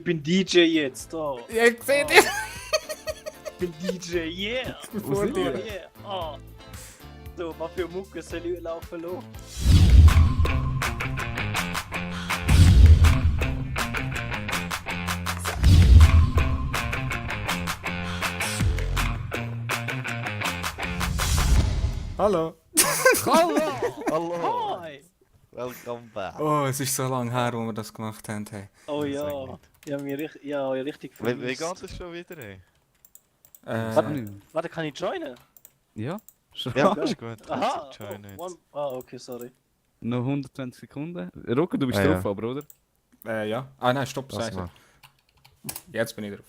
Ich bin DJ jetzt, oh. Ja, ich seh dich! Ich bin DJ, yeah! Vor dir. Yeah! Oh. So, was für Mucke soll ich laufen lassen? Hallo! Hallo! Hi! Welcome back. Oh, es ist so lange her, wo wir das gemacht haben. Hey. Oh Das ja, sag nicht. ich habe mich richtig Wie vermisst. geht das schon wieder? Ey? Warte, kann ich joinen? Ja, schon. Ja, geil. ist gut. Aha! Join it. Okay, sorry. Noch 120 Sekunden. Rocker, du bist Ah, drauf, ja. aber oder? Ja. Ah nein, stopp, Lass sag mal. Jetzt bin ich drauf.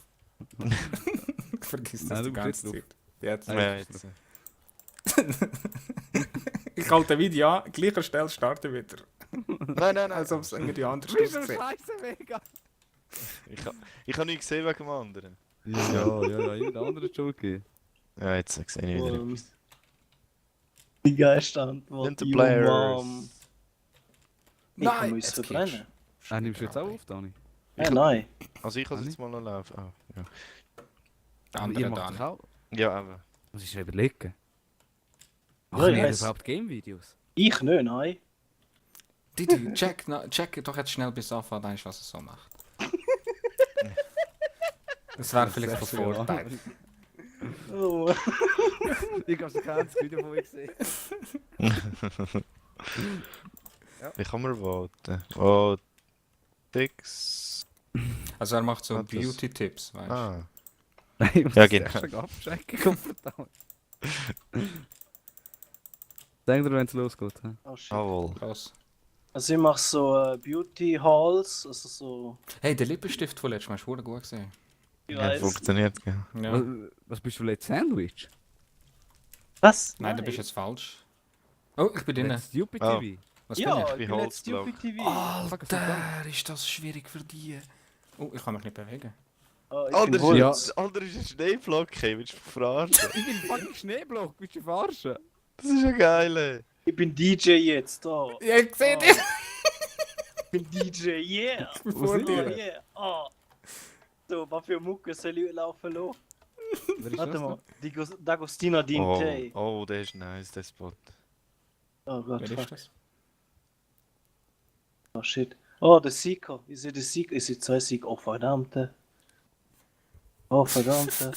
Ich vergiss das Nein, die du bist ganze jetzt Zeit. Jetzt. Ja, jetzt. Ich halte Video an, gleicher Stelle starte wieder. Nein. Als ob es irgendwie anders Du bist ein aussieht. Scheiße mega! Ich habe nichts gesehen wegen dem anderen. Ja, jeder andere hat schon gegeben. Ja, jetzt sehe ich wieder Oh, etwas. Die geilste Antwort. Sind die you Players. Mom. Ich kann Nein, uns jetzt verbrennen. Nimmst du jetzt auch auf, Dani? Nein. Also ich kann es jetzt mal noch laufen. Ah, ja. Der Ihr andere macht da doch auch. Ja, aber. Muss ich überlegen. Ja, Machen ich wir weiss. überhaupt Game-Videos? Ich nicht, nein. Didi, check doch jetzt schnell bis auf, was er so macht. Das wäre vielleicht von Vorteil. Oh. Ich habe kein einziges Video von euch gesehen. Wie kann man voten? Oh, Dix. Also er macht so Ah, das- Beauty-Tipps, weißt du. Ah. Nein, ich muss Ja, das genau. erst abchecken, komfortabel. Denkt ihr, wenn es losgeht? He? Oh shit. Jawohl. Krass. Also ich mache so Beauty Halls, also so... Hey, der Lippenstift von letztem Mal ist verdammt gut gesehen. Ich Ja, weiss. funktioniert, gell? Ja. Was bist du, Let's Sandwich? Was? Nein, du bist jetzt falsch. Oh, ich bin drin. Let's Stupid Oh. TV? Was Ja, bin ich Wie bin jetzt Holzblock. Stupid TV. ich? Alter, ist das schwierig für die. Oh, ich kann mich nicht bewegen. Oh, ich Oh, bin das Holz. ist, Alter, ist ein Schneeblock, ey, willst du mich verarschen? Ich bin fucking Schneeblock, willst du verarschen? Das ist ja geil, ey. Ich bin DJ jetzt, oh. Ja, ich seh Oh. dich! Ich bin DJ, yeah! Wo Vor sind Oh, dir. wir? yeah! Oh. So, was für Mucke soll ich laufen lassen? Wer ist Warte das mal, D'Agostino Oh, Dinte. oh, der ist nice, der Spot. Oh Gott, Wer ist fuck. das? Oh shit. Oh, der Seeker. Ich sehe den Seeker. Ich sehe zwei Seeker. Oh, verdammte. Oh, verdammte.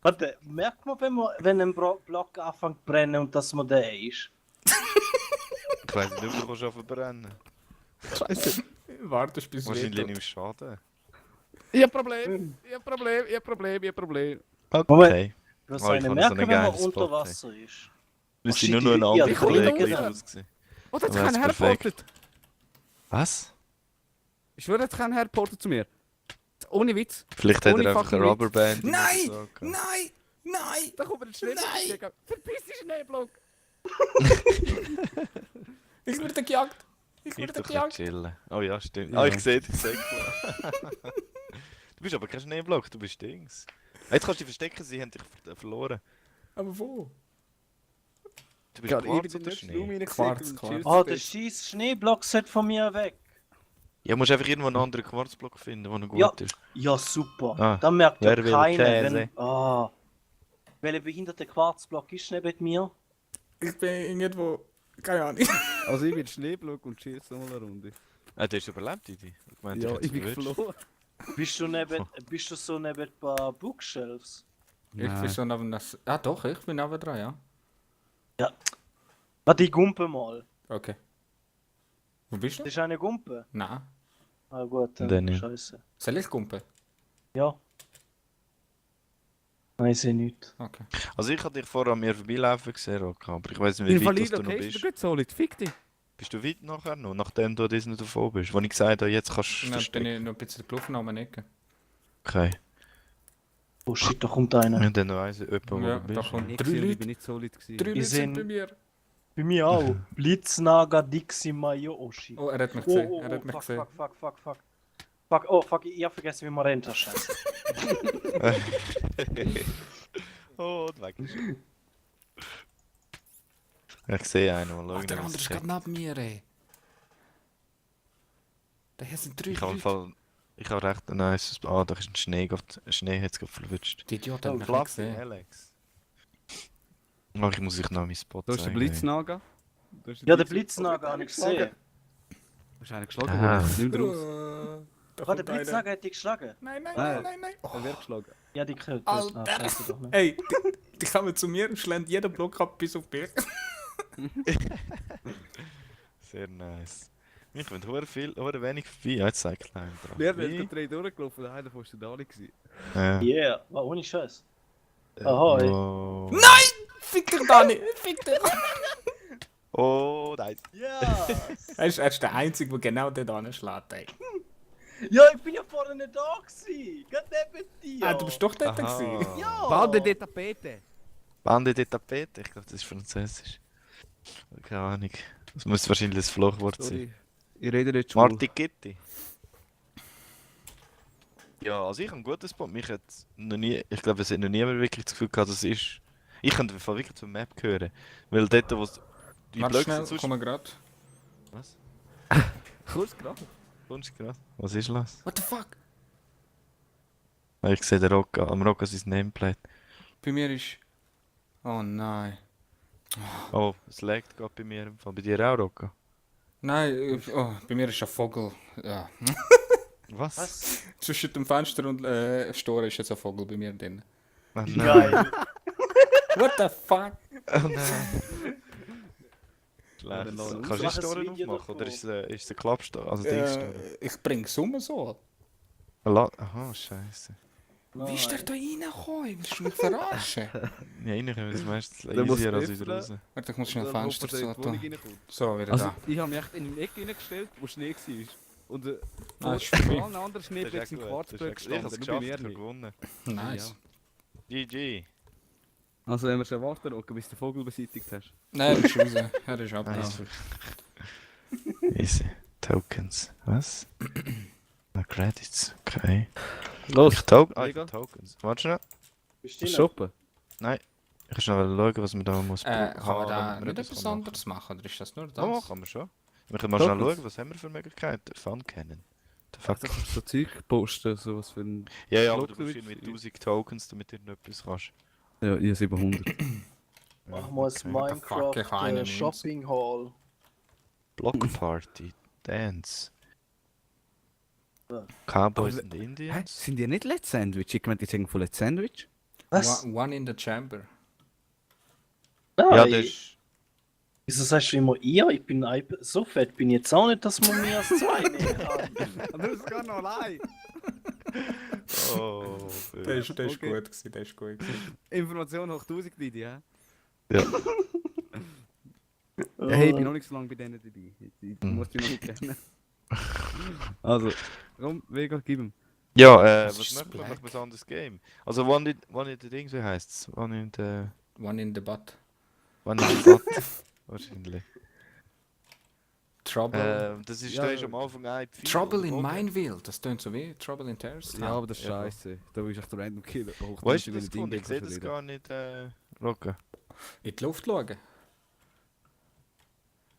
Warte, merkt man, wenn ein Block anfängt zu brennen und das man der ist? Ich weiss nicht, ob du kannst verbrennen. Scheiße. Wartest bis Wahrscheinlich nimmst du Schaden. Ich hab Problem, ich hab Problem. Okay. Was Oh, ich eine habe merken, so einen wenn man geilen unter Spot, Wasser ist. Müsste shit, nur noch ein ja, anderer die Kollege Kollegen gleich raus. aussehen. Oh, da hat sich Das keiner ist perfekt. herportet. Was? Ich schwöre, da hat sich keiner herportet zu mir. Ohne Witz. Vielleicht hat Ohne er einfach fucking eine Rubberband. oder Nein! so gehabt. Nein! Nein! Da kommt mir ein Schneeblock Nein! entgegen. Verpiss dich, Schneeblock! Ich werde gejagt! Ich Ich werde doch gejagt! chillen. Oh ja, stimmt. Ja. Ah, ich sehe dich, sag mal. Du bist aber kein Schneeblock, du bist Dings. Jetzt kannst du dich verstecken, sie haben dich verloren. Aber wo? Du bist Ja, Quarz oder Schnee? Quarz, Quarz. Oh, der scheiß Schneeblock sollte von mir weg. Ja, musst einfach irgendwo einen anderen Quarzblock finden, der noch gut Ja. ist. Ja, super. Ah, Dann merkt ja wer will keiner, Käse? wenn... Ah. Welcher behinderte Quarzblock ist neben mir? Ich bin irgendwo. Keine Ahnung. Also ich bin Schneeblock und schieße mal eine Runde. Ah, du hast überlebt, Didi. Ich meinte, Ja, hätte ich bin es verwünscht. geflohen. Bist du so neben ein paar Bookshelves? Ich bin so neben das. Ah, doch, ich bin neben dran, ja. Warte, ich gumpe mal. Okay. Wo bist du? Das ist eine Gumpe? Nein. Ah gut, dann Dann nicht. scheiße. Soll ich kumpen? Ja. Nein, ich sehe nichts. Okay. Also ich hatte dich vorher an mir vorbeilaufen gesehen, Roka, aber ich weiß nicht, wie Ich weit verliere dass du noch Location, bist. du gehst solid, fick dich. Bist du weit nachher noch, nachdem du diesen davon bist? Wo ich gesagt habe, jetzt kannst du Dann bin verstecken. ich noch ein bisschen gelaufen an meiner Ecke. Okay. Oh shit, da kommt einer. Und dann weiss ich jemand, wo Ja, du da bist. kommt Ich 3 bin Leute. nicht solid gewesen. 3 Leute sehen- sind bei mir. Bei mir auch. Blitznaga Dixie Mayoshi. Oh, er hat mich Oh, gesehen. oh, Er hat mich fuck, gesehen. fuck. Fuck, oh fuck, ich hab vergessen, wie man rennt, das Scheiße. Oh, und weg ist er. Ich sehe einen, mal Ach, der schauen. andere ist gerade neben mir, ey. Da hier sind 3 Ich habe im Leute. Fall Ich habe recht ein nice... Ah, da ist ein Schnee, Schnee hat es gerade verwünscht. Die Idiot hat mich nicht Fluffy, gesehen. Alex. Ach, ich muss euch noch meinen Spot Da ist der zeigen. Blitz naga. Ja, den Blitznager habe ich gesehen. Hast du einen geschlagen Ah. worden? Nimm raus. Warte, der Blitznager hat dich geschlagen. Nein, nein, Nein. nein, nein. Er wird geschlagen. Ja, die gehört. Alter. scheiße doch nicht. Ey, die kommen zu mir und schlagen jeden Block ab bis auf mich. Sehr nice. Ich finde hure wenig vorbei. Ja, jetzt zeigt klein dran. Wir sind gerade 3 durchgelaufen, einer davon war der Dani. Ja. Yeah, war ohne Scheiß. Ahoi. Oh. Fick dich, Dani! Fick dich! Oh, nice. Ja! Er ist der Einzige, der genau dort anschlägt, ey. Ja, ich bin ja vorher nicht da gewesen. Gerade neben dir. Ah, du bist doch dort gewesen. Aha. Ja! Bande de Tapete! Bande de Tapete. Ich glaube, das ist Französisch. Keine Ahnung. Das muss wahrscheinlich das Fluchwort sein. Sorry. Ich rede nicht schwul. Marti Kitty. Ja, also ich habe einen guten Spot. Mich hat noch nie, ich glaube, es hat noch niemand wirklich das Gefühl gehabt, dass es ist. Ich könnte einfach wirklich zur Map gehören. Weil dort, wo es die Warte Blöcke schnell, sind, sonst... komm gerade. Was? Kurz gerade. Kommst du gerade? Was ist los? What the fuck? Ich sehe den Rocca, am Rocca sein Nameplate. Bei mir ist... Oh nein. Oh, es laggt gerade bei mir im Fall. Bei dir auch, Rocca? Nein, bei mir ist ein Vogel. Ja. Was? Was? Zwischen dem Fenster und Store ist jetzt ein Vogel bei mir drin. Oh nein. Geil. What the fuck? Oh nein. Ja, dann lass Schlecht. uns Kannst du die machen, Story das Video aufmachen? Oder davon. ist es eine Klappstory? Also die Story? Ich bring's um so. Aha, scheiße. Wie ist der da reingekommen? Willst du mich verarschen? Ja, rein können wir das meistens Dann muss easier als öffnen. wieder raus. Warte, ich muss schnell Dann Fenster hoffen wir, dass so die Wohnung tun. reinkommt. So, wieder Also, da. ich habe mich echt in eine Ecke hineingestellt, wo Schnee war. Und Ah, ist vor vorbei. allen anderen Schneeplätzen sind Quarzblöcke Ich habe es gestanden, nur bei geschafft, mir ich habe nicht. gewonnen. Nice. GG. Also wenn wir schon warten, Rocker, bis du den Vogel beseitigt hast. Nein, er ist raus. Er ist abgehauen. Easy. Tokens. Was? Na, Credits. Okay. Los! Ich Mega. Tokens. Warte schnell. Bist du noch? Shoppen? Ich kann schnell schauen, was man da muss. Kann man da damit wir nicht etwas machen. anderes machen? Oder ist das nur das? Oh, kann man schon. Wir können mal schnell Tokens. schauen, was haben wir für Möglichkeiten. Fun kennen. The Da fuck. kannst du so Zeug posten, so was für ein... Ja, ja, aber du Block brauchst irgendwie 1000 Tokens, damit du etwas kannst. Ja, ich habe 700. Machen wir What ein the fuck, ich habe Minecraft einen Shopping Hall. Block Party. Dance. Ja. Cowboys Aber- and Hä? Indians. Sind die nicht Let's Sandwich? Ich meinte, die sagen von Let's Sandwich? Was? One in the chamber. Nein. Ja, das ist... Wieso sagst du immer ihr? Ich bin so fett bin ich jetzt auch nicht, dass man mehr als zwei nehmen kann. Aber du bist gar noch allein! Oh, Der ist Okay. gut gewesen, der ist gut gewesen. Information hoch 1000 Leute, ja? Ja. Ja, hey, ich bin noch nicht so lange bei denen dabei. Ich muss die noch nicht kennen. Also, komm, Vega, gib ihm. Ja, Das was ist machen wir? Black. Machen wir ein anderes Game. Also, One in the Dings, wie heisst's? One in the Butt. Butt. Wahrscheinlich. Trouble. Das ist, Ja, da ist am Anfang ein Pfeil Trouble oder in Bogen. Mineville. Das tönt so wie Trouble in Terrorist. Ja, aber das ist Ja. scheiße. Da will ich echt random killen. Hoch Wo hast du 1000 das gefunden? Dinge Ich sehe das verlieren. gar nicht, Rocker. In die Luft schauen.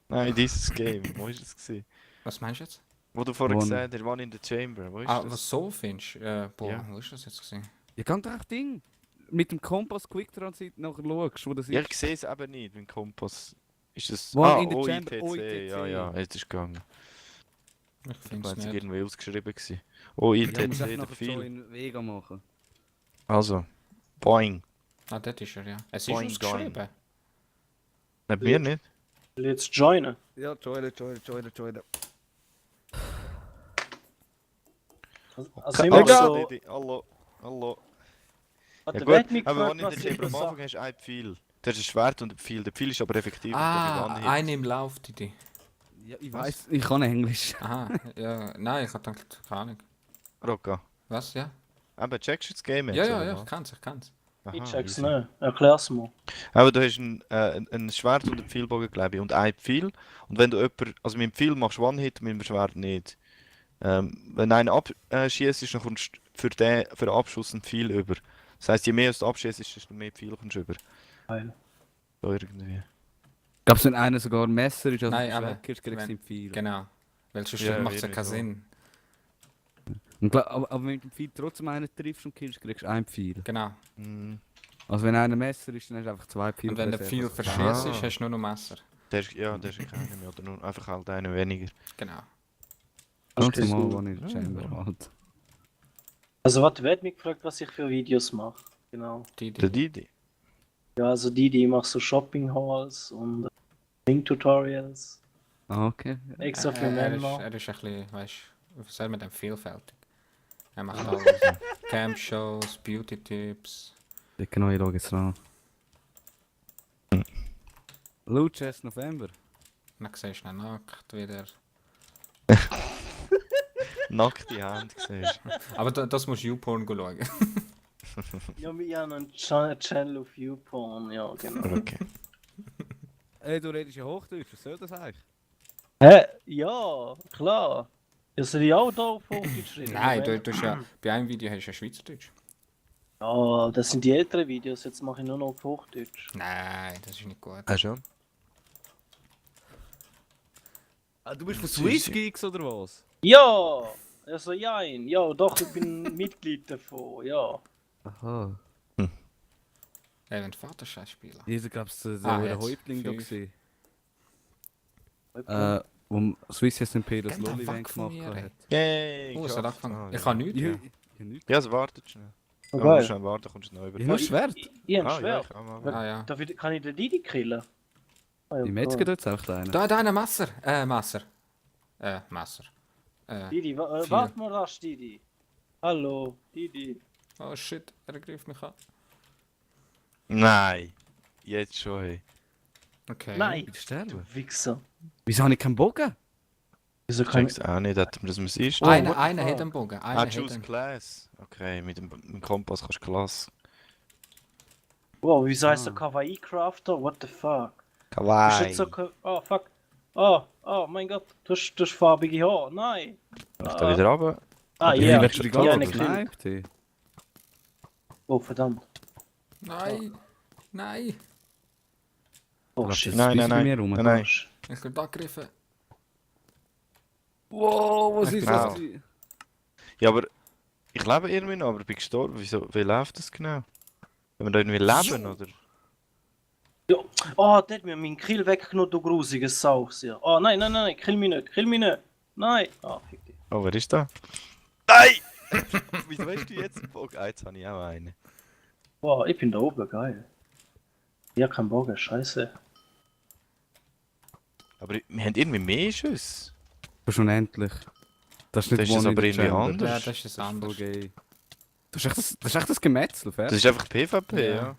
Nein, dieses Game. Wo ist es gewesen? Was meinst du jetzt? Wo du vorher One. gesagt hast, One in the Chamber. Wo ist Ah, das? was so findest? Boah, Ja. wo ist das jetzt gesehen? Ja, kann doch echt Ding. Mit dem Kompass Quick Transit nachher schaust, wo das Ja, ist. ich sehe es eben nicht, mit dem Kompass. Ist das... One in the OITC. Chamber, OITC. Ja, ja, jetzt ist gegangen. Ich Ich finde weiß es nicht nicht. irgendwie ausgeschrieben gewesen. Ja, OITC, du musst echt der nachher Pfeil. Join Vega machen. Also, Boing. Ah, dort ist er, ja. Es ist Boing, ausgeschrieben. Nicht mir nicht? Will ich jetzt joinen? Ja, joinen. Also immer so. Didi, hallo, hallo. Warte, Ja wer gut, hat mich aber gefragt, wenn in was der ich Chamber am das Anfang hast du ein Pfeil. Das ist ein Schwert und ein Pfeil. Der Pfeil ist aber effektiv. Ah, eine im Lauf, die. Ja, ich Was? weiß, ich kann Englisch. Aha, ja. Nein, ich hab gedacht, keine Ahnung. Rocca. Was, ja? Aber checkst du das Game jetzt? Ja, ja, oder ja, was? ich kann's, ich kann's. Aha, Ich check's easy. nicht. Erklär's mir. Aber du hast ein Schwert und einen Pfeilbogen, glaube ich, und ein Pfeil. Und wenn du jemanden, also mit dem Pfeil machst du One-Hit, mit dem Schwert nicht. Wenn einer abschießt, dann kommst du für den Abschuss einen Pfeil über. Das heisst, je mehr du abschießt, desto mehr Pfeil kommst du über. Geil. So irgendwie. Gab's wenn einer sogar ein Messer ist, also Nein, ein aber Schwert kriegst, kriegst du wenn- einen Pfeil. Genau. Weil sonst Ja, macht's ja irgendwie keinen so. Sinn. Aber wenn du mit dem Pfeil trotzdem einen triffst und killst, kriegst du einen Pfeil. Genau. Mhm. Also wenn einer Messer ist, dann hast du einfach 2 Pfeile. Und wenn du per viel Server. verschießt, Ah. hast du nur noch Messer. Der ist, ja, der ist keiner mehr. Oder nur einfach halt einer weniger. Genau. Ganz Okay, normal, so. wenn ich in der Chamber halt. Also warte, wer hat mich gefragt, was ich für Videos mache? Genau. Die. Der Didi. Ja, also die machen so Shopping Halls und Tutorials. Ah, okay. Extra für er Männer. ist ein bisschen, weißt du, was soll man denn vielfältig? Er macht alles. Camp-Shows, Beauty-Tipps. Dicke neue Log jetzt dran. Loot Chest November. Dann siehst du ihn nackt wieder. Nackte Hand gesehen. Aber das musst du YouPorn schauen. Ja, wir haben einen Channel auf YouPorn, ja, genau. Okay. Ey, du redest ja Hochdeutsch, was soll das eigentlich? Hä? Ja, klar. Ja, soll ich auch da auf Hochdeutsch reden? Nein, du hast ja, bei einem Video hast du ja Schweizerdeutsch. Ja, das sind die älteren Videos, jetzt mache ich nur noch auf Hochdeutsch. Nein, das ist nicht gut. Ah, schon? Ah, du bist von Süße. Swiss Geeks oder was? Ja! Also jein, ja, doch, ich bin Mitglied davon, ja. Aha. Ey, wenn Vater Scheiß spielen. Dieser gab's der Ah, der jetzt. Häuptling da Fünf. gesehen. Wo Swiss SMP das Geh doch Lolli-Event weg von gemacht mir, hat. Yay! Oh, es hat geschafft. angefangen. Ah, Ich kann nichts. Ja, Ja. ja, nichts. Ja, es wartet schnell. Oh, Ja, geil. schnell warten, kommst du noch über. Ja, nur Schwert. Ich hab ein Ah, ja, Schwert. ich kann mal. Ah ja. Kann ich den Didi killen? Ah, ja, Die Metzger cool. dort einfach einen. Da ein Messer. Messer. Messer. Didi, Vier. warte mal rasch, Didi. Hallo, Didi. Oh shit, er greift mich an. Nein! Jetzt schon, hey. Okay. Nein, Bitte sterben. du Wichser. Wieso habe ich keinen Bogen? Wieso Ich kann ich... check's auch nicht, dass man das muss ist. Oh, what the Einer fuck? hat einen Bogen. Einer Ah, hat choose einen. class. Okay, mit dem Kompass kannst du Klasse. Wow, wieso heißt Ah. der Kawaii Crafter? What the fuck? Du bist Kawaii. jetzt so... Oh, fuck. Oh mein Gott, du hast farbige Haare. Nein. Mach da wieder runter. Ah, Ja, ja. die willst du die Ja, ganze eine Zeit Kill. gekneipt, hey? Oh, verdammt. Nein. Nein. Oh, Lass shit. das Nein, Swiss nein, bei mir rum. nein, nein. Arsch. Ich bin angegriffen. Wow, was ist das? Genau. Ja, aber ich lebe irgendwie noch, aber bin gestorben. Wieso? Wie läuft das genau? Wenn wir da irgendwie leben, oder? Oh, der hat mir meinen Kill weggenommen, du grusiges Sau. Ja. Oh, nein, kill mich nicht. Nein. Ah, fick dich. Oh, wer ist da? Nein! Wieso hast du jetzt einen Bogen? Ah, jetzt habe ich auch einen. Boah, ich bin da oben, geil. Ja, kein Bogen, scheiße. Aber wir haben irgendwie mehr Schüsse. Das ist unendlich. Das ist nicht Das ist One aber in the irgendwie Chamber. anders. Ja, das ist das Das ist voll anders. gay. Das ist echt das Gemetzel, Das fertig? ist einfach PvP, Ja. ja.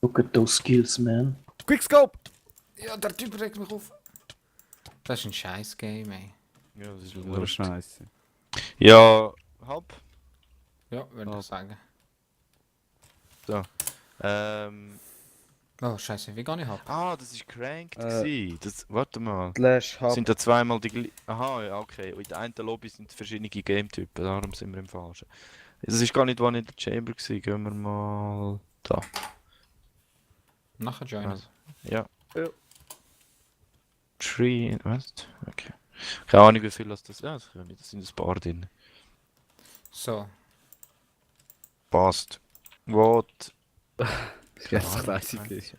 Look at those skills, man. Quickscope! Ja, der Typ regt mich auf. Das ist ein scheiß Game, ey. Ja, das ist Oh, wurscht. Scheiße. Ja, halb. Ja, würde Oh. ich sagen. Oh, scheiße, wie gehe ich ab? Das ist cranked gewesen. Das, warte mal. Slash Hub. Sind da zweimal die gleichen... Aha, ja, okay. Und in der einen Lobby sind verschiedene Game-Typen, darum sind wir im Falschen. Das ist gar nicht One in the Chamber gewesen. Gehen wir mal... Da. Nachher joinen. Also, ja. Ja. Tree... Was? Okay. Keine Ahnung, wie viel das ist. Ja, das sind ein paar drin. So. Passt. What? Jetzt weiss ich nicht.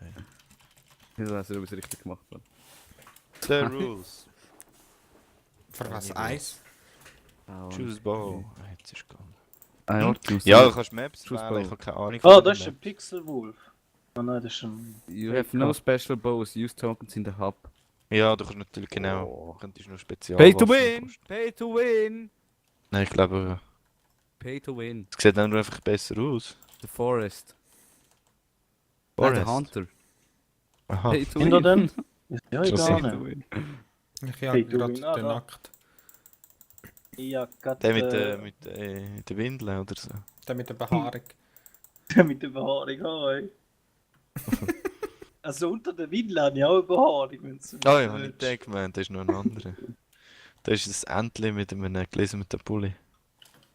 Ich weiß nicht, ob ich es richtig gemacht habe. The rules. Für was? nicht Eis? Choose bow. Jetzt ist gegangen. Artemis. Ja, du kannst Maps Choose wählen, ich bow. habe keine Ahnung. Oh, von das den ist ein Maps. Pixel Wolf. Oh nein, das ist ein... You have no special bows, use tokens in the hub. Ja, du kannst natürlich genau. Oh. Könntest nur Spezial. Pay to win! Pay to win! Nein, ich glaube, Pay to win. es sieht dann nur einfach besser aus. The forest. Forest. The hunter. Aha. Pay to Hinter win. dem? Ja, Schon egal. sehen. nicht. Ich Hey, jag du gerade bin den da. nackt. Ja, grad, Der mit der Windel oder so. Der mit der Behaarung. der mit der Behaarung, ey. Also unter der Windel habe ich auch eine Behaarung, wenn du Oh ja, nicht den gemeint, das ist noch ein anderer. Das ist das Entli mit einem gläserten Pulli.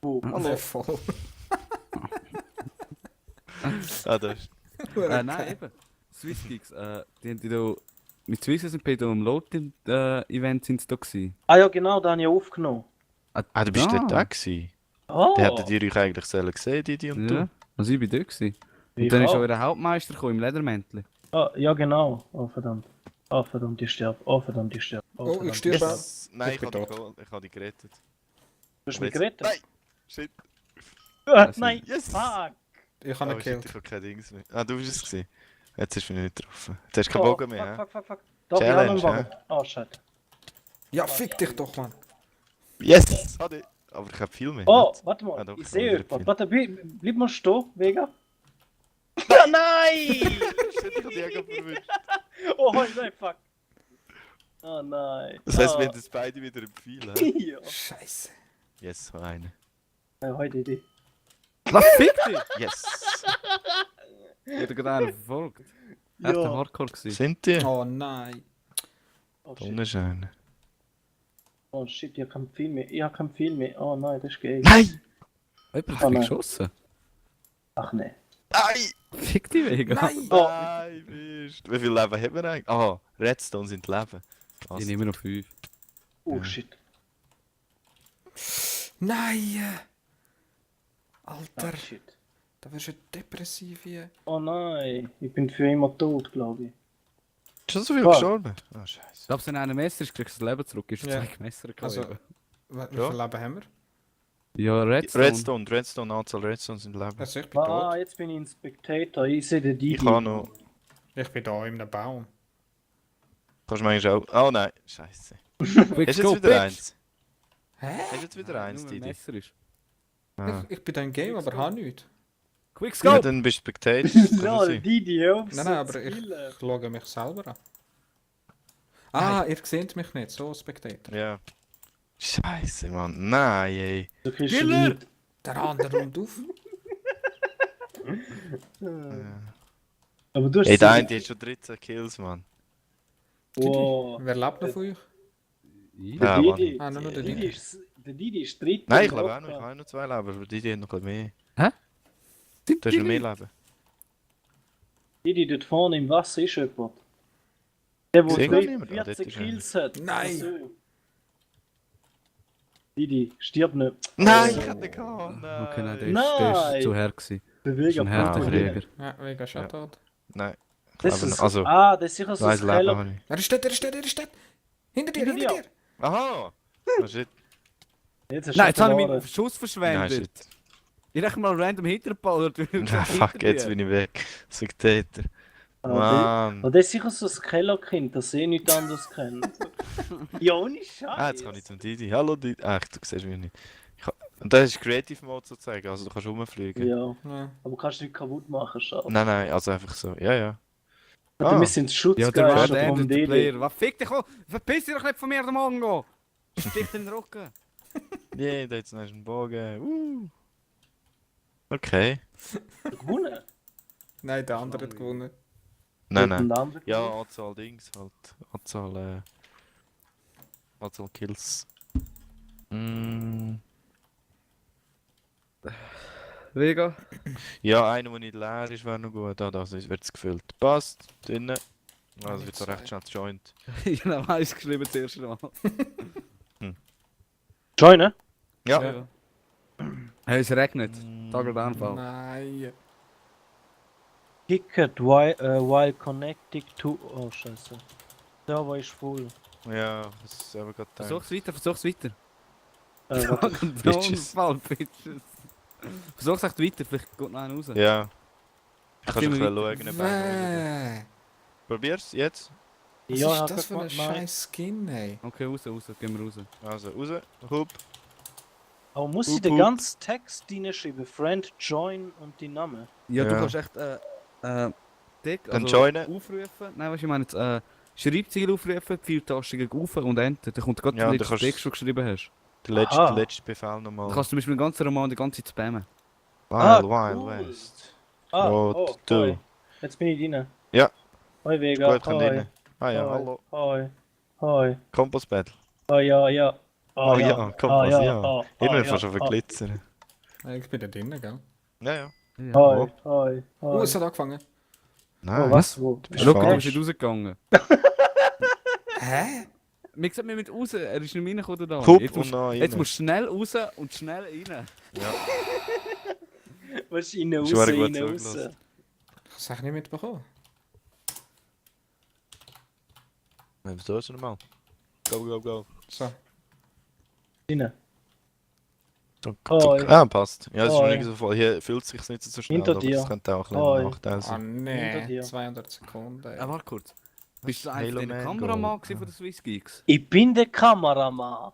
Hallo. Voll. Ah, das ist... Nein, eben. Swiss Geeks, die haben da mit Swiss sind bei dem Load-Event sind sie da gewesen. Ah ja, genau, da habe ich aufgenommen. Ah, du bist ja. dort auch gewesen. Oh, Der hättet ihr euch eigentlich sollen gesehen, Didi und Ja, du. also ich bin dort gewesen. wie Und dann ist auch. auch der Hauptmeister gekommen im Ledermäntel. Ah, ja, genau. Oh, verdammt. Oh, verdammt, ich sterbe. Oh, verdammt, ich sterbe. Oh, ich verdammt, sterbe. sterbe. Yes. Nein, Ich ich bin habe dich tot. geholt. Ich habe dich gerettet. Du hast Aber mich jetzt- gerettet? Nein! Shit. Nein, Yes. fuck. Ich habe ihn Oh shit, gekillt. ich habe kein Dings mehr. Ah, du bist es gewesen. Jetzt ist mich nicht getroffen. Jetzt hast du keinen Oh, Bogen mehr, hä? fuck. Doch, ich habe Challenge, einen Bogen. Oh, shit. Ja, fick dich doch, Mann. Yes! Hatte. Aber ich habe viel mehr. Oh, nicht? warte mal. Ah, doch, ich ich sehe habe wieder jemanden. Warte, bleib mal stehen, Vega. Nein! Shit, ich habe dich auch verwünscht. Oh, nein, fuck. Oh nein. Das heisst, oh. wir haben das beide wieder im Pfeil, hä? Ja. Scheiße. Yes, noch eine. Heute Idee. Was fick dich? Yes! Ich hätte gerade einen verfolgt. Echt ein Hardcore gewesen. Sind die? Oh nein. Oh Da shit. unten ist einer. Oh shit, ich hab kein viel mehr. Ich hab kein viel mehr. Oh nein, das ist geil. Nein! Jemand hat Oh dich nein. geschossen. Ach nee. Nein! Fick dich wegen. Nein! Oh. Nein, Mist. Wie viel Leben haben wir eigentlich? Ah, Redstone sind Leben. Ich nehme noch 5. Oh Ja. shit. Nein! Ah, Alter, shit. da wirst du depressiv hier. Oh nein. Ich bin für immer tot, glaube ich. Schon so viel Fuck. gestorben? Ah, scheiße. Ich glaube, wenn einer Messer ist, kriegst du das Leben zurück. Ist Ja. 2 Messer Also, gekommen. wie Ja. viel Leben haben wir? Ja, Redstone, Anzahl Redstone sind Leben. Also, ich bin Ah, tot. jetzt bin ich ein Spectator. Ich sehe den Didi. Ich kann noch. Ich bin da in einem Baum. Kannst du manchmal auch. Oh nein, scheiße. Quick, Hast du go, jetzt wieder bitch! eins? Hä? Hast du jetzt wieder eins, Nur, wenn Didi? Messer ist. Ah. Ich bin da im Game, aber habe nichts. Quick, Ja, go! dann bist du Spectator. Ja, Kann der sein. Didi, hör auf Nein, so nein, zu aber ich killen. schaue mich selber an. Ah, ihr seht mich nicht, so Spectator. Ja. Scheiße, Mann. Nein, ey. Du kriegst schon Killer! nicht. Der andere räumt auf. Aber du hast Ey, der sie- eine hat schon 13 Kills, Mann. Wow. Wer lebt noch von euch? Ich? Der Ja, Didi. Mann. Ah, nur noch der Der Didi. Didi ist dritter. Nein, ich im lebe auch noch. Ich Locker. habe auch noch 2 Leben, aber Didi hat noch ein bisschen mehr. Sind Du hast noch mehr Leben. Didi, dort vorne im Wasser ist jemand. Der, wo Sehen wir niemand? Ah, dort 14 ist einer. Kills hat. Nein. So. Didi, stirb nicht. Nein, Oh. ich hatte keinen. Nein. Okay, nein, der Nein. ist zu her gewesen. Bewege Das ist ein Härtefräger. Ja, wegen Shoutout. Nein. Das Leben ist, noch. Also, ah, das ist sicher so ein weiss Leben Keller. habe ich. Er ist dort, er ist dort, er ist dort. Hinter dir, Hinter hinter dir. dir. Aha! Oh shit. Jetzt hast Nein, du jetzt habe ich verloren. meinen Schuss Nein, verschwendet. shit. Ich rechne mal random hinterballert. Ah, fuck, jetzt bin ich weg. Spectator. Mann. Oh, das ist sicher so ein Kellerkind, das ich nicht anders kennt. Ja, ohne Scheiß. Ah, jetzt kann ich zum Didi. Hallo Didi. Ach, du siehst mich nicht. Und das ist Creative Mode sozusagen, also du kannst rumfliegen. Ja, Ja. aber kannst du nicht kaputt machen, schade. Nein, nein, also einfach so. Ja, ja. Warte, Ah. wir sind Ja, der Schutzgeister Red vom End, der Didi. Player. Was fick dich an? Verpiss dich doch nicht von mir, der Mongo! Stich den Rücken. Yeah, da jetzt noch einen Bogen. Okay. Gewonnen? Nein, der andere hat gewonnen. Nein, Und nein. der andere Ja, gewonnen? Anzahl Dings halt. Anzahl Kills. Mm. Vega? Ja, einer, der nicht leer ist, wäre noch gut. Ah, das wird es gefüllt. Passt. Drinnen. Also wird da recht schnell joint. Ich habe eins geschrieben zuerst mal. Joinen? Ja. Ja. Hey, es regnet. Mm. Tagelanfall. Nein. Ticket while connected to... Oh, scheiße. Server ist voll. Ja, das ist aber gerade Versuch's weiter. Warte. Bitches. Unfall, Bitches. Versuch's echt weiter, vielleicht geht noch einer raus. Ja. Ich kann schon Immer schauen, in den Baum. Bäh. Probier's jetzt. Was Ja, ist hab das für ein ich gemacht. Nein. scheiß Skin, ey? Okay, raus, gehen wir raus. Also raus. Hup. Aber muss ich den ganzen Text reinschreiben? Friend, join und die Name? Ja, du Ja. kannst echt, Dick, Dann joinen. aufrufen. Nein, was ich meine, jetzt, Schreibziel aufrufen, Pfeiltaste gegen Auf und Enter. Dann kommt gerade Ja, der und letzte dann kannst- Text, den du geschrieben hast. Der Aha. letzte Befehl nochmal. Du kannst zum Beispiel den ganzen Roman die ganze Zeit spammen. Wild cool. West. Ah, What oh, to do? hoi. Jetzt bin ich drin. Ja. Hoi Vega, Gut, kann hoi. rein. Ah ja, Hoi. hallo. Hoi. Hoi. Kompass Battle. Oh ja, ja. Oh ja, Kompass, ja. Oh, Immer ja, fast schon oh. verglitzern. Ich bin da drinnen, gell? Ja, ja. Hoi, hoi, Oh, hoi. es hat angefangen. Nein. Oh, was? Wo? bist Schau, falsch. du bist nicht rausgegangen. Hä? Wir gesagt, wir müssen raus. Er ist nicht reingekommen da. Hup Jetzt und musst, noch jetzt rein. musst du schnell raus und schnell rein. Was ist rein, raus, Schon mal gut rein, raus? zugelassen. Das habe ich nicht mitbekommen. Was tust du nochmal? Go, go, go. So. Rein. Tuck, Hoi. tuck. Ah, passt. Ja, es ist noch Hoi. nicht so voll. Hier fühlt es sich nicht so schnell, Hinter aber dir. das könnte auch ein Hoi. bisschen Nachteil Ah sein. Hinter nee, dir. 200 Sekunden. Warte kurz. Bist du Halo eigentlich der Man Kameramann Go. gewesen von den Swiss Geeks? Ich bin der Kameramann.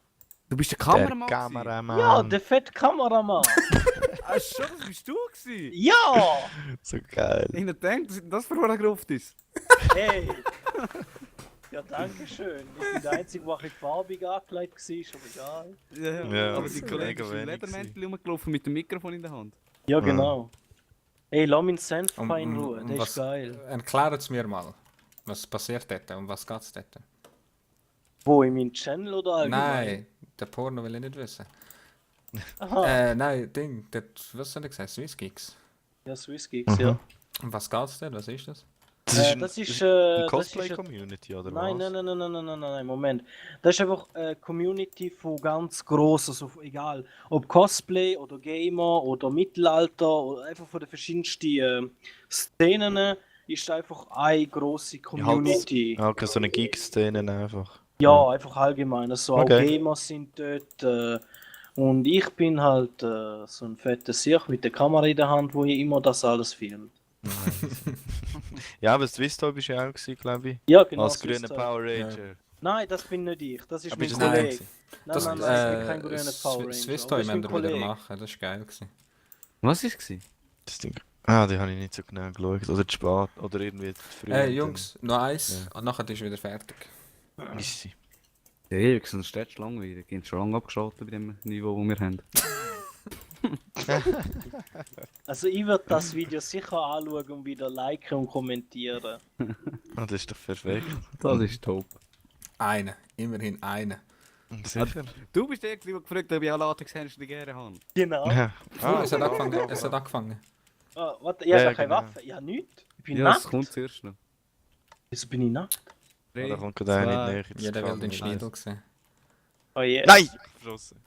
Du bist der Der Kameramann gewesen? Kameramann. Ja, der fette Kameramann. Ah, schon, das bist du gewesen? Ja! So geil. Ich hab gedacht, dass das Choreograf ist. Hey! Ja, danke schön. Ich bin der Einzige, der ein bisschen farbig angelegt war, aber egal. Ja, Ja, aber das die ist Kollege mega ist im wenig Ledermäntel rumgelaufen mit dem Mikrofon in der Hand. Ja, genau. Ey, lass meinen Senf Um- fein in um- Ruhe, um der was- ist geil. Erklärt es mir mal. Was passiert dort? Um was geht's dort? Wo, in meinem Channel oder allgemein? Nein, der Porno will ich nicht wissen. Aha, Nein, Ding, was soll ich sagen? Swiss Geeks. ja, Swiss Geeks, ja. Um was geht's denn? Was ist das? Das ist, eine das Cosplay-Community, oder Nein, was? nein, Moment. Das ist einfach eine Community von ganz gross, also egal, ob Cosplay oder Gamer oder Mittelalter oder einfach von den verschiedensten Szenen, ist einfach eine grosse Community. Ah, okay, so eine Geek-Szene einfach. Ja, einfach allgemein. Also auch Okay. Gamer sind dort. Und ich bin halt so ein fetter Sieg mit der Kamera in der Hand, wo ich immer das alles filmt. Ja, aber Swiss Toy bist du ja auch gewesen, glaube ich. Ja, genau. Als so grüner ist das. Power Ranger. Nein, das bin nicht ich. Das ist Ah, mein bist du Kollege. nicht? Nein, Das, nein, nein, ich bin kein grüner Power Ranger. Swiss aber Toy das ist mein müssen wir wieder Kollege. machen, das war geil. Gewesen. Was war es? Das Ding. Ah, die habe ich nicht so genau geschaut. Oder zu spät. Oder irgendwie zu früh. Jungs, noch eins und nachher ist wieder fertig. Easy. Ja, ewig, sonst steht es langweilig. Die haben schon lange abgeschaltet bei dem Niveau, das wir haben. Also ich würde das Video sicher anschauen und wieder liken und kommentieren. Ah, das ist doch perfekt. Das ist top. Eine, immerhin eine. Sicher. Du bist der, der gefragt hat, ob ich auch Latex-Händchen gerne habe. Genau. Ja. Es hat angefangen. Es hat angefangen. Ah, warte, ich habe Ja, ja keine genau. Waffe. Ja, nichts. Ich bin Ja, das nackt. kommt zuerst noch. Wieso bin ich nackt? Ah, da kommt gerade einer nicht näher. das Jeder will kann den nicht. Schneidel sehen. Oh je. Nein! Verschossen.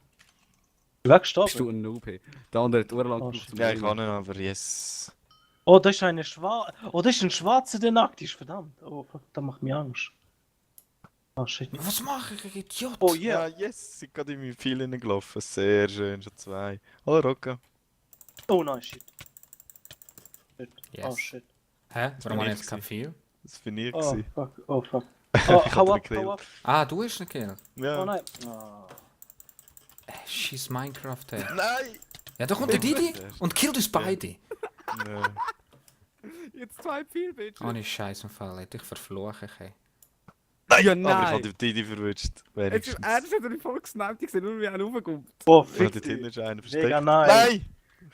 Du bist Bist du gestorben? ein Noob? Hey. Der andere hat urlang Oh, gebraucht zum Ja, ich Holen. kann ihn, aber yes. Oh, das ist eine Schwarze. Oh, das ist ein Schwarzer, der nackt ist. Verdammt. Oh, fuck, das macht mir Angst. Oh, shit. Was mache ich, Idiot? Oh, Ja, yeah. yes! Ich bin gerade in mein Pfeil gelaufen. Sehr schön, schon zwei. Hallo Rocco. Oh, nein, shit. Shit. Yes. Oh, shit. Hä? Warum bin habe ich ich jetzt kein viel? Das bin ich. Oh, gewesen. fuck. Oh, fuck. Ich Oh, hab hau ihn ab, gekillt. hau ab. Ah, du hast einen Kill. Ja. Oh, nein. Oh. Scheiß Minecraft, hey. Nein! Ja, da kommt der Didi Zuerst. und killt uns beide. Nö. Jetzt zwei viel, bitte. Ohne Scheiß im Fall, ich verfluche ich, hey. Ja, Aber ich nein. habe die verwünscht. Jetzt Wenigstens. ist er schon durch voll gesnappt, ich sehe nur, wie er raufkommt. Oh, Ja, fick dort hinten dich. ist einer Mega versteckt. nice. Nein!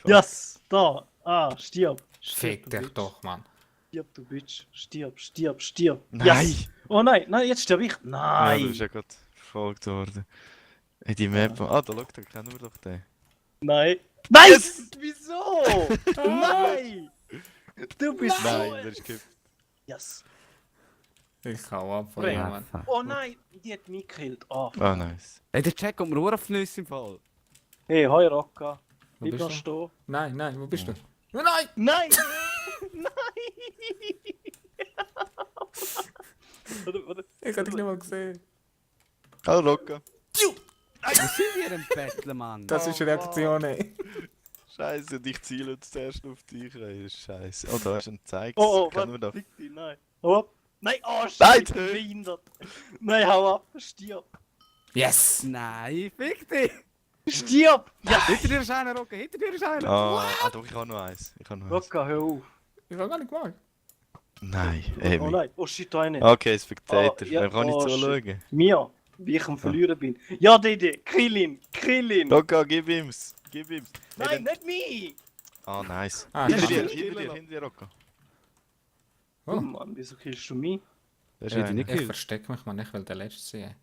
Yes, da. Ah, stirb. Fick du dich Bitch. doch, Mann. Stirb, du Bitch. Stirb, stirb, stirb. Nein! Yes. Oh nein, nein, jetzt sterbe ich. Ja, du Nein. bist ja gerade verfolgt worden. Hey, die Map. Ah, da schau, da kennen wir doch den. Nein. Nein! Wieso? Nein! Du bist Nein, so... der ist gekippt. Yes. Ich hau ab von Bring. dir, Mann. Oh nein, die hat mich gekillt. Oh, Ah, nice. Ey, der Check kommt mir nur auf die Nüsse im Fall. hey, hoi Rocca. Wo Bleib bist noch du? stehen. Nein, nein, wo bist du? Oh, nein! Nein! Warte, warte. Ich hab dich nicht mal gesehen. Hallo Rocco. Wo sind wir im Betteln, Mann? Das ist Reaktion, ey. Scheiße, und ich ziele jetzt zuerst auf dich rein. Das ist scheiße. Oh, da hast du einen gezeigt. Oh, oh, Kennen wir warte. doch. Fick dich, nein. Hau ab. Nein, oh, shit, Nein, ich bin Tö. behindert. Nein, hau ab. Stirb. Yes! Nein, fick dich! Stirb! Ja, Hinter dir ist einer, Rocke, hinter dir ist einer! Ah, doch, ich habe noch eins. Ich habe noch eins. Rocca, hör auf. Ich hab gar nicht gemacht. Nein, Oh Amy. nein, oh shit, da eine. Okay, Spectator. Oh, ja, Wer kann ich oh, zuschauen? Mir, wie ich am Verlieren bin. Ja, Dede, kill ihn, kill ihn. Rocco, gib ihm's. Gib ihm's. Nein, nicht mich. Ah, nice. Ah, Hinter schade. dir, hinter dir, Rocco. Oh Oh. Mann, wieso killst du mich? Da ist Ja, die einer. nicht- Ich versteck mich, Mann, ich will der Letzte sein.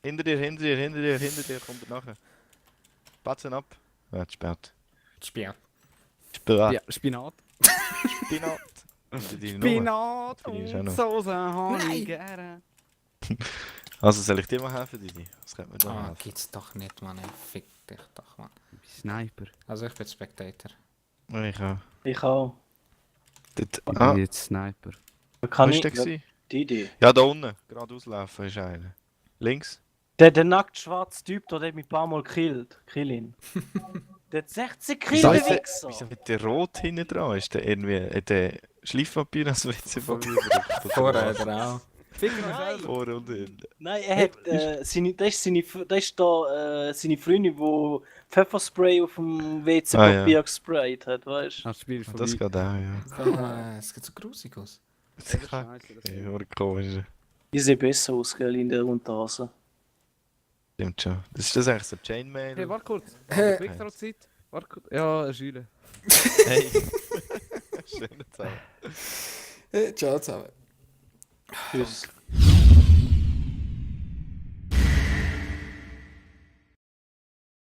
Hinter dir, hinter dir, hinter dir, hinter dir. Kommt er nachher. Patzen ab. Ja, zu spät. Spiel. Spät. Ja, Spinat. Spinat. Hinter dir noch. Spinat Finde ich auch und noch. Soße habe Nein. ich gerne. Also soll ich dir mal helfen, Didi? Was könnte mir da Ah, helfen? gibt's doch nicht, Mann. Ey. Fick dich doch, Mann. Sniper. Also ich bin Spectator. Ich auch. Ich auch. Dort, Ich ah, bin jetzt Sniper. Da wo kann ist ich der gewesen? die Idee. Ja, da unten. Geradeaus laufen ist einer. Links? Der nackt schwarze Typ, der hat mich ein paar Mal gekillt. Kill ihn. Der hat 16 Kill, Wieso der ist der, Wichser. wieso mit der Rot hinten dran? Ist der irgendwie, hat der Schleifpapier als WC-Papier Vorher auch. Nein, Vor und hinten. nein, er hat das ist seine Freundin, die Pfefferspray auf dem WC-Papier gesprayt hat, weißt du? Das Spiel ist Das vorbei. geht auch, ja. Es geht so grusig aus. Das ist Scheiße, das ja, aber komisch. Die sieht besser aus, gell, in der Unterhose. Stimmt schon. Das ist das eigentlich so Chainmail? Hey, warte kurz. Hey. Quickthrow-Zeit. Warte kurz. Ja, eine Schüle. Hey. Schöne Zeit. Ciao zusammen. Tschüss.